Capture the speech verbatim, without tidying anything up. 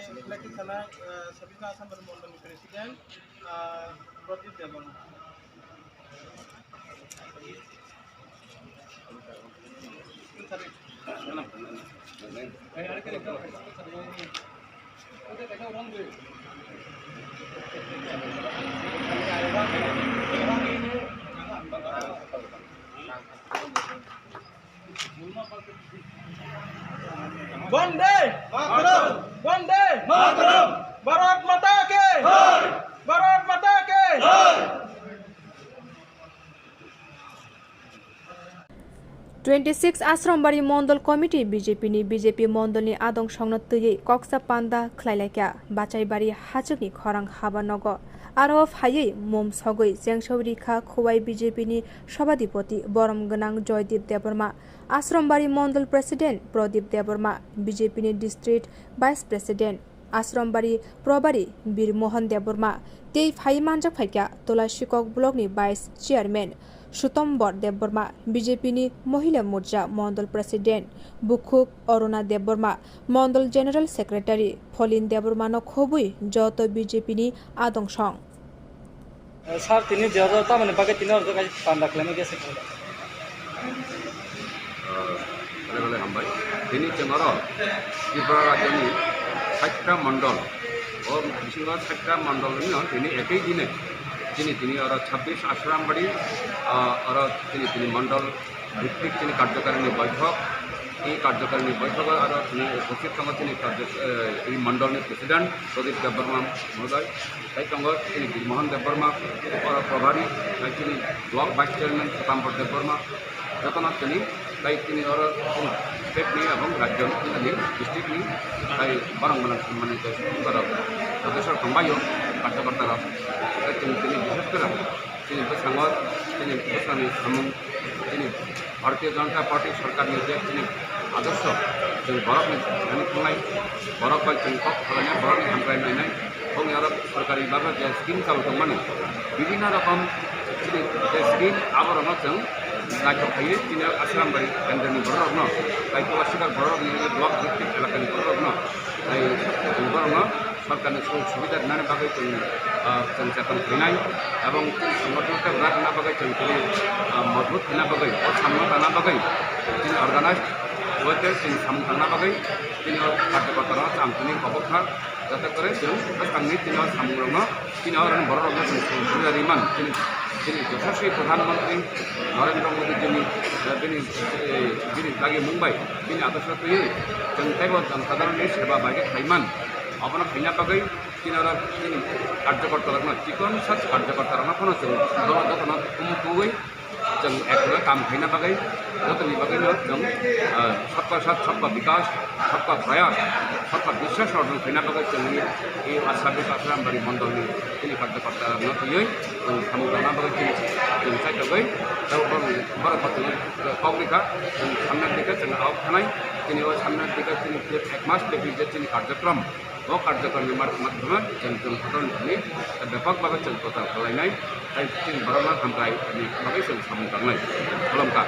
Lekhi sana, eh, Sabika Assam Bari Mondol ni President, eh, Pradip Debbarma. Bande Mataram! Bande Mataram! Bharat Mata ki! Jai! Bharat Mata ki! Jai! Twenty six Asrambari Mondol Committee B J P ni B J P Mondol ni adong songno twiwi koksa panda khlai laikha Bachaibari hachwkni khorang haba nogo. Aro phaiwi mum sogwi chengsawi rikha Khowai B J P ni Sabhadipoti borom gwnang Joydeep Debbarma, Asrambari Mondol President Pradip Debbarma, B J P ni District Vice President Asrambari Probari Bir Mohan Debbarma, tei phai manjak phaikha Tulasikok Block ni Vice Chairman Sutombor Debbarma, B J P ni Mohila Morcha Mondol President Bukhuk Aruna Debbarma, Mondol General Secretary Pholin Debbarma no khobwi joto B J P ni adong song. Sir, tini jora tamoni bagwi tini oro kaisa panda khlaima gese khaida. Bele bele hambai. Tini chwng oro Tripura rajyoni saita mondol, o bisingo saita mondol ni tini ekoi dine tini tini oro chabbish Asrambari, ah, oro tini tini mondol bhittiki tini karjokarini boithok. Ei karjokarini boithogo aro tini uposthit tongo tini karjo-, eh, ei mondolni president Pradip Debbarma mohoday, tei tongo tini Birmohan Debbarma, oro Probari, tei tini block vice chairman Sutambor Debbarma, jotono tini, tei tini oro state ni ebong rajyo ni district ni tei borok gwnang samani tei borok sodosyo tongbaio, karta karta rok, tei tini, tini bishes kore tini bwskango tini bwskangni samung tini Bharatiya Janata Party sorkarni je chini adorsho, chwng borokni thani thangnai, borok bai chwng kok salainai, borokni hamkrai nainai, bongni aro sorkari babe je scheme chalu tongmani, bibhinno rokom chini je scheme aborokno chwng naithok khaiwi chini Asrambari kendroni bororokno, tei Tulasikok bororokni block bhittiki elakani bororokno, tei chwng borokno sorkarni sujog subida rinani bagwi chwng, ah, chwng chetan khlainai, ebong chini songothon tei rak rwna bagwi chwng tini, ah, mojbut khlaina bagwi, o samung tangna bagwi chini organized waiting chini samung tangna bagwi chini o karjokortarokno chwng tini kobok kha, jate kore chwng bwskangni chini o samungrokno chini o bororokno chwng sujog subida rwmani chini, chini Yashasvi Pradhan Mantri Narendra Modi jini, eh, bini, eh, bini dagi mung bai bini adorsho twiwi chwng teibo jwng sadharonni seba bai khe khaiman. Abono khaina bagwi chini oro chini karjokortarokno, chikon sa karjokortarokno phano chwng joto jotono tumuk tungwi chwng ekrogo kam khaina bagwi jotoni bagwino chwng, ah, sabka sath, sabka vikas, sabka prayas, sabka vishwas orjon khaina bagwi chwngni ei Asrambari Mondolni chini karjokortarokno twiwi chwng samung tangna bagwi chini chwng chaitogwi borok, borok kok rikha chwng samnani dike chwng awk thanai chini o samnani dike chini ek mas bepi je chini karjokrom. O karjokorni mar-, madhyome chwng, chwng saধারণ thani bepok bagwi chwng prochar khlainai, tei chini borokno hamkrai ni bagwi chwng samung tangnai. Khulumkha.